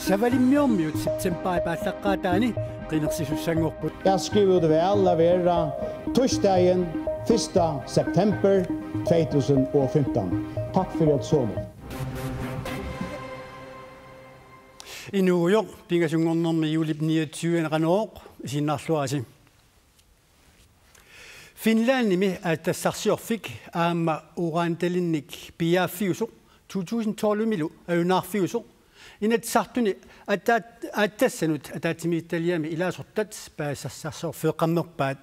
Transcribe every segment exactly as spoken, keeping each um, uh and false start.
Savalimmiormiut septembarip aallaqqaataani qinersisussanngorput. Er skrevet vel at være torsdagen første september to tusind og femten. Tak for at så med. Inuugujoq, pingasunngornermi juulip niogtyve-ani Qanorooq isiginnaarluarisi. Finlandimi aatsitassarsiorfik aamma uranitalinnik piiaaffiusoq to tusind tolv-imilu ajunaarfiusoq Inatsisartuni ataat-, aatsitassanut ataatsimiititaliami ilaasortat paasisassaarsiorfeeqqammerpaat.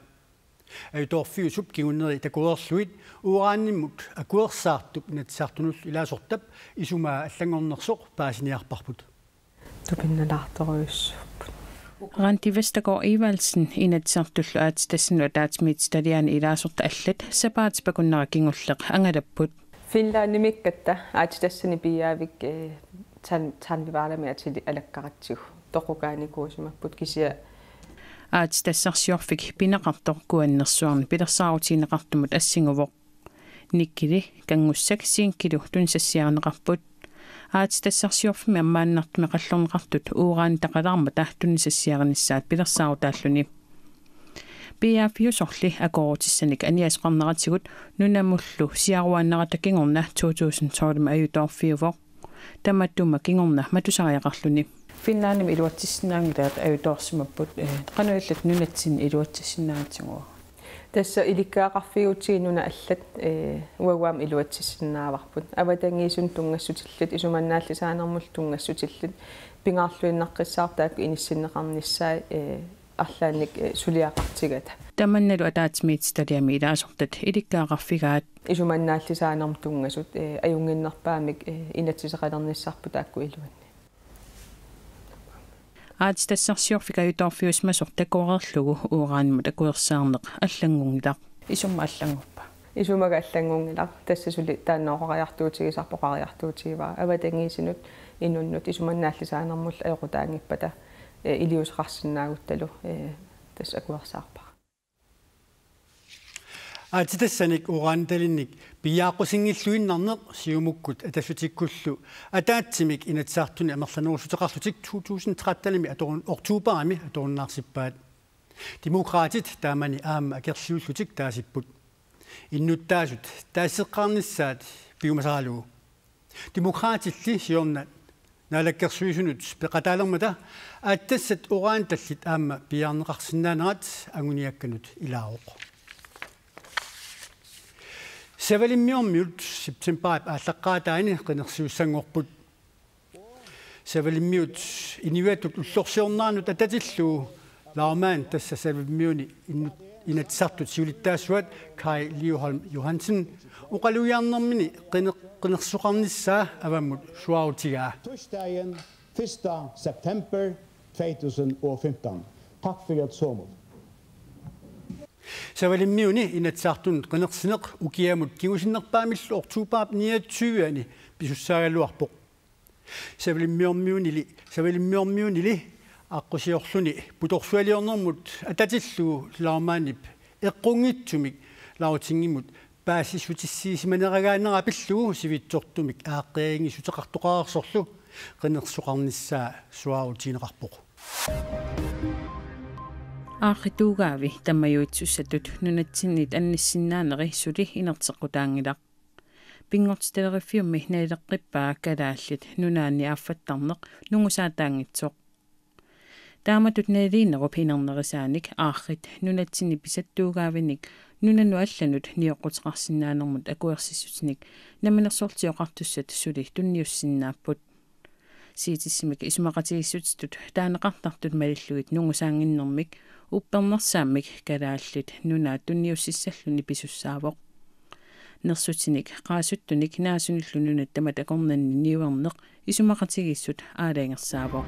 Ajutoorfiusup kinguneri takureerlugit uranimut akuersaartup Inatsisartunullu ilaasortap isumaa allanngornersoq paasiniarparput. Tupinnalaartorujussuupput. Randi Vestergaard Evaldsen Inatsisartullu aatsitassanut ataatsimiititaliani ilaasortat allat sapaatip akunnera kingulleq angalapput. Finlandimiikkatta aatsitassanik piiaavik, eh, tand-, tandbevarermi atili alakkaratsigu. Toqukaanikuusimapput kisianni. Aatsitassarsiorfik pineqartoq Kuannersuarni pilersaarutigineqartumut assinguvoq. Nikkili, kanngussak, zinkilu tunisassiarineqarput. Aatsitassarsiorfimmi ammaannartumik qallorneqartut uranitaqalaarmata tunisassiarinissaat pilersaarutaalluni. Piiaaffiusorli akuerutissanik aniasoqarneratigut nunamullu siaruaannarata kingorna to tusind tolv-imi ajutoorfiuvoq. Tamatuma kingorna matusariaqarluni. Finlandimi iluatsissinnaanngilaat ajutoorsimapput, eh, qanoq ililluta nunatsinni iluatsissinnaanngitsugut? Tassa ilikkagaqarfiutigit nunat allat, eh, uagut aamma iluatsissinnaavarput. Avatangiisinut tunngassutillit, isumannaallisaanermullu tunngassutillit, pingaarluinnaqqissaartut taakku inissinneqarnissaat, eh, arlaannik, eh, suliaqartigata. Tamannalu ataatsimiititaliami ilaasortat ilikkagaqarfigaat. Isumannaallisaanermut tunngasut, eh, ajunnginnerpaamik, eh, inatsiseqalernissarput taakku iluanni. Aatsitassarsiorfik ajutoorfiusimasoq takoreerlugu uranimut akuersaarneq allanngunngilaq. Isummat allannguppaa? Isummaga allanngunngilaq. Tassa suli taanna oqariartuutigisarput, oqariartuutigivara. Avatangiisinut, inunnut, isumannaallisaanermullu ajoqutaanngippata, eh, iliuuseqarsinnaaguttalu, eh, tassa akuersaarpara. Aatsitassanik uranitalinnik piiaaqqusinngilluinnarneq Siumukkut Atassutikkullu ataatsimik Inatsisartuni amerlanerussuteqarlutik to tusind tretten-imi atorun-, oktobarimi atorunnaarsippaat. Demokraatit taamani aamma akerliullutik taasipput. Innuttaasut taasseqqaarnissaat piumasaralugu. Demokraatilli siorna Naalakkersuisunut peqataalermata aatsitassat uranitallit aamma piiarneqarsinnaanerat anguniakkanut ilaavoq. Savalimmiormiut septembarip aallaqqaataani qinersisussanngorput. Savalimmiut inuiattut ullorsiornerannut atatillugu lagmand, tassa Savalimmiuni innu-, Inatsisartut siulittaasuat Kaj Lioholm Johansen oqalugiarnermini qiner-, qinersisoqarnissaa avammut suaarutigaa. Torsdagen første september to tusind og femten. Tak for at så med. Savalimmiuni Inatsisartunut qinersineq ukiamut kingusinnerpaamillu oktobarip niogtyve-ani pisussaagaluarpoq. Savalimmiormiunili, Savalimmiormiunili aqqusiorluni putorsualiornermut atatillugu lagmandip eqqunngitsumik Lagtingimut paasissutissiisimaneragaanera pillugu sivitsortumik aaqqeriinngissuteqartoqareersorlu qinersisoqarnissaa suaarutigineqarpoq. Aarrituugaavi tamajuitsussatut nunatsinnit annissinnaaneri suli inerteqqutaanngilaq. Pinngortitaleriffiummi naleqqippaa Kalaallit Nunaanni aaffattarneq nungusaataanngitsoq. Taamatut naliliinerup inernerisaanik aarrit nunatsinni pisattuugaavinik nunanut allanut nioqquteqarsinnaanermut akuersissutinik Namminersorlutik Oqartussat suli tunniussinnaapput. Siutissimik isumaqatigiissutitut taaneqartartut malillugit nungusaannginnermik uppernarsaammik Kalaallit Nunaat tunniussissalluni pisussaavoq. Nersutinik qaasuttunik naasunillu nunatta tamat akornanni niuerneq isumaqatigiissut aalajangersaavoq.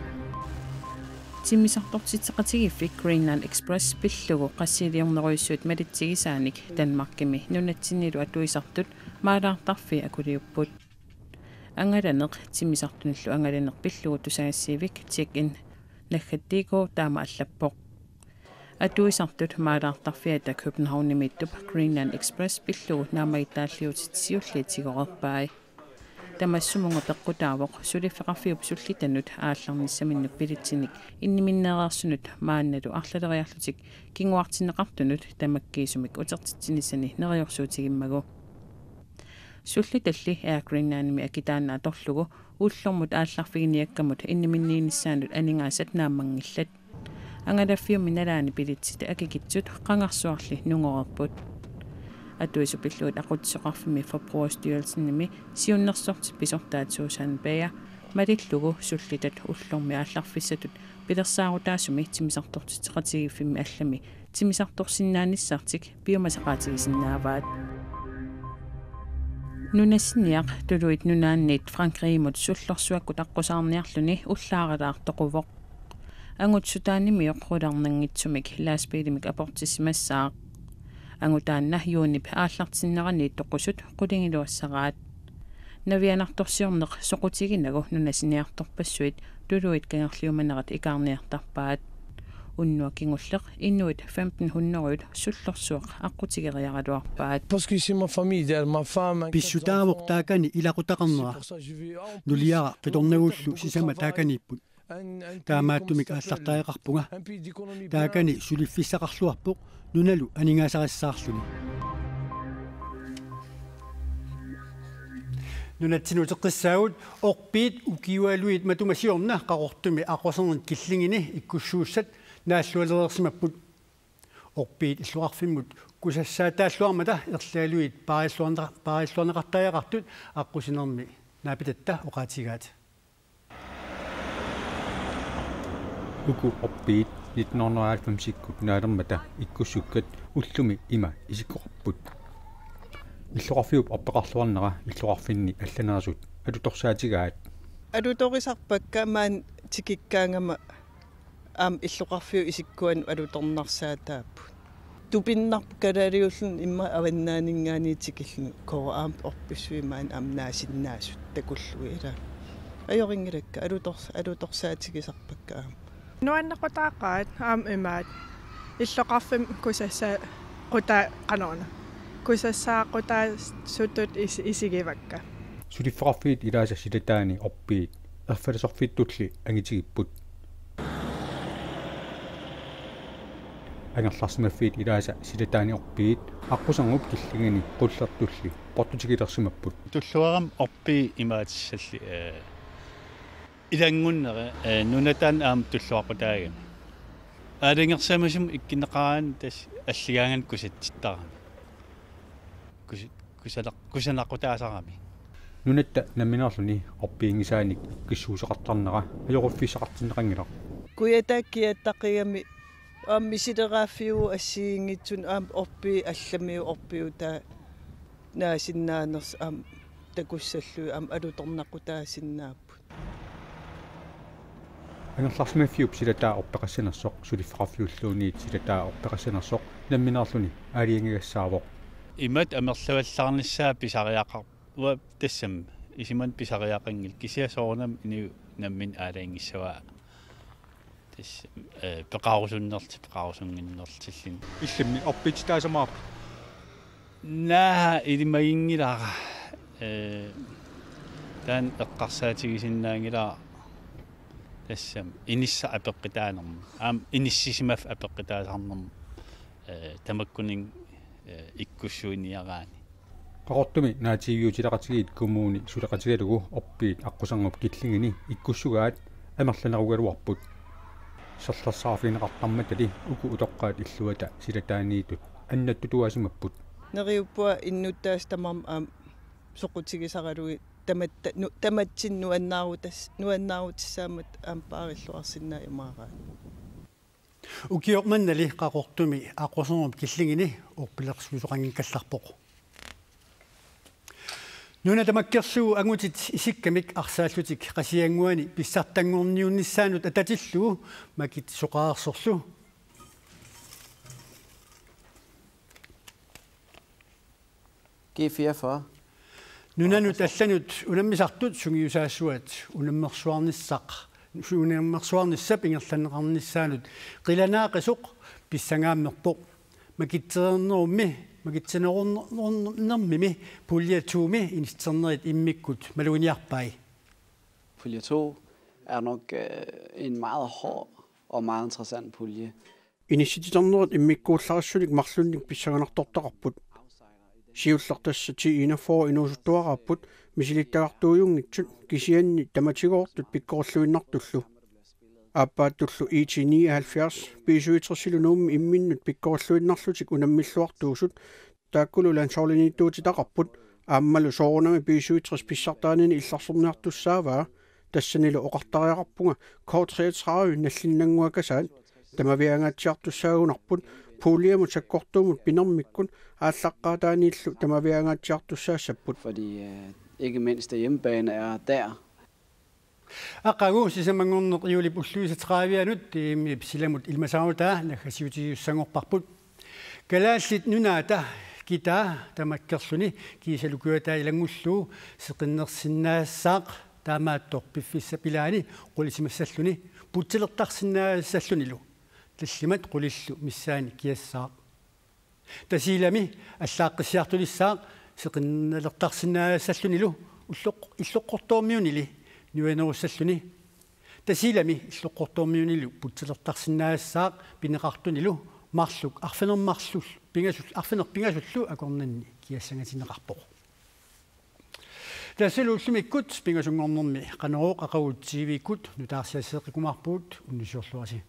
Timmisartortitseqatigiiffik Greenland Express pillugu qassiiliornerujussuit malitsigisaanik Danmarkimi nunatsinnilu atuisartut maalaartarfii akuliupput. Angalaneq timmisartunillu angalaneq pillugu tusagassiivik Check-in naggat D K taama allappoq. Atuisartut maalaartarfiata Københavnimiittup Greenland Express pillugu naammagittaalliuutit siulliit tigoreerpai. Tamassumunnga peqqutaavoq suliffeqarfiup sullitanut aallarnissaminnut pilitsinik inniminneereersunut maannalu arlaleriarlutik kinguartinneqartunut tamakkiisumik utertitsinissani neriorsuutigimmagu. Sullitalli Air Greenlandimi akitaanna atorlugu ullormut aallarfiginiakkamut inniminniinissaanut aningaasat naammanngillat. Angalaffiummi nalaani billetsit akikitsut qangarsuarli nungoreerput. Atuisut pillugit aqutsisoqarfimmi Forbrugerstyrelsenimi siunnersortip pisortaat Susan Bager malillugu sullitat ullormi aallarfissatut pilersaarutaasumi timmisartortitseqatigiiffimmi allami timmisartorsinnaanissartik piumasaqaatigisinnaavaat. Nunasiniaq Tuluit Nunaanniit Frankrigimut sullorsuakkut aqqusaarniarluni ullaaralaaq toquvoq. Angut Sudanimiuqqularnanngitsumik lastbiilimik aportissimassaaq. Angut taanna juunip aallartinneraniit toqusut qulingiluassaraat. Navianartorsiorneq soqutiginagu nunasiniartorpassuit tuluit kangerliumanerat ikaarniartarpaat. Unnuaq kingulleq inuit femten hundrede sullorsuaq aqqutigeriaraluarpaat. Parce que c'est ma famille, derrière ma femme. Pissutaavoq taakani ilaqutaqarnera. Nuliara qitornagullu sisamat taakaniipput. Taamaattumik aallartariaqarpunga. Taakani suliffissaqarluarpoq nunalu aningaasarissaarluni. Nunatsinnut uteqqissaagut orpiit ukiualuit matuma siorna Qaqortumi aqqusernermi killingini ikkussuussat naallualereersimapput. Orpiit illoqarfimmut kusassaataalluarmata erlialuit paarilluarneqa-, paarilluarneqartariaqartut aqqusinermi naapitatta oqaatigaat. Uku orpiit nitten hundrede og halvfemsikkut naalermata ikkussukkat ullumi ima isikkoqarput. Illoqarfiup orpeqarluarnera illoqarfinni allaneersut alutorsaatigaat. Alutorisarpakka maani tikikkaangama aamma illoqarfiup isikkuanut alutornarsaataapput. Tupinnarpoq kalaaliulluni immaqa avannaaninngaanniit tikilluni, kooq aamma orpissui maani aamma naasinnaasut takullugit ilaa. Ajorinngilakka, alutors-, alutorsaatigisarpakka aamma. Nuannequtaaqaat aamma imaat illoqarfimmi kusassaaqqutaa-, qanoruna. Kusassaaqutaasutut is-, isigivakka. Suliffeqarfiit ilaasa silataani orpiit erfalasorfittulli angitigipput. Angerlarsimaffiit ilaasa silataani orpiit aqqusernup killingini qullertulli portutigilersimapput. Tulluarami orpiit imaatissalli, ee, ilanngunneri, ee, nunataani aamma tulluaqqutaagami. Aalajangersimasumik ikkunneqaraanni tassa alligaangatta kusatsittarami. Kus-, kusanaq-, kusanaqutaasarami. Nunatta nammineerluni orpiinngisaanik ikkussuuseqartarnera ajorfigisaqartinneqanngilaq. Kujataakkiattaqigami aamma misileraaffiuvoq assigiinngitsunik aamma orpiit allamiut orpiutaa naasinnaanersut aamma takussallugit aamma alutornaqutaasinnaapput. Angerlarsimaffiup silataa orpeqassanersoq suliffeqarfiulluunniit silataa orpeqassanersoq nammineerluni aalajangigassaavoq. Imatut amerlavallaarnissaa pisariaqar-, uanga tassami isumanni pisariaqanngilaq kisianni soorunami inuit namminneq aalajanngissavaat. Tassa, ee, peqarusunnerlutik, peqarusunnginnerlutilluni. Illimmi orpiitsitaasamaarput? Naa, ilimaginngilara. Ee, taanna eqqarsaatigisinnaanngilara. Tassami inissaq apeqqutaanermi. Aamma inissisimaffik apeqqutaasarnermi. Ee, tamakkuninnga, ee, ikkussuiniaraanni. Qaqortumi naativiutileqatigiit kommuni suleqatigalugu orpiit aqqusernup killingini ikkussugaat amerlanerugaluarput. Serlersaarfigineqartarmatali uku utoqqaat illuata silataaniittut annattutuaasimapput. Neriuppunga innuttaasut tamarmik aamma soqutigisaralugit tamatta-, nu-, tamatsinnut nuannaarutas-, nuannaarutissaammat aamma paarilluarsinnaajumaaraat. Ukioq mannali Qaqortumi aqqusernup killingini orpilersuisoqanngikkallarpoq. Nuna tamakkerlugu angutit isikkamik arsaallutik Qasigiannguani pissartanngorniunnissaannut atatillugu makitsisoqareersorlu. G fireogfyrre. Nunanut allanut unammisartut sungiusaasuat unammersuarnissaq, unammersuarnissap ingerlanneqarnissaanut qilanaaqisoq pissangaammerpoq. Makitsereernerummi Makitsinerunnermimi pulje to-mi inissernerit immikkut maluginiarpai. Pulje to er nok øh, en meget hård og meget interessant pulje. Inissititernerit immikkuullarissunik marlunnik pissanganartortaqarput. Siulleq tassa ti enogfyrre inuusuttuaraapput misilittagartuujunngitsut kisianni tamatigoortut pikkorilluinnartullu. Aappaattullu I T nioghalvfjerds B syvogtresilu Nuummi imminnut pikkorilluinnarlutik unammilluartuusut taakkulu landsholdiniittuutitaqarput aammalu soorunami B syvogtres pissartaanini illersorniartussaavaa. Tassanilu oqartariaqarpunga K treogtredive nallinnannguakasaat tamaviaangaatsiartussaagunarput puljemut sakkortuumut pinermikkut aallaqqaataaniillu tamaviaangaatsiartussaassapput. Fordi øh, ikke mindst det hjemmebane er der. Aqagu sisamanngorneq juulip ulluisa tredivianut E M-ip silamut ilimasaarutaa naggasiutigisussanngorparput. Kalaallit Nunaata kitaa tamakkerluni kiisalu kujataat ilanngullugu seqinnersinnaassaaq taamaattoq piffissap ilaani qulisimassalluni putsilertarsinnaassallunilu tallimat qulillu missaanni kiassaaq. Tasiilami allaaqqissiartulissaaq seqinnalertarsinnaassallunilu ulloq- illoqqortoormiunili nuianerussalluni. Tasiilami illoqqortoormiunilu putsilertarsinnaassaaq pineqartunilu marluk arfineq-marluk pingasul- arfineq-pingasullu akornanni kiassangatinneqarpoq. Tassalu ullumikkut pingasunngornermi Qanorooq aqagu T V-kkut nutaarsiasseeqqikkumaarpugut, unnussiorluarisi.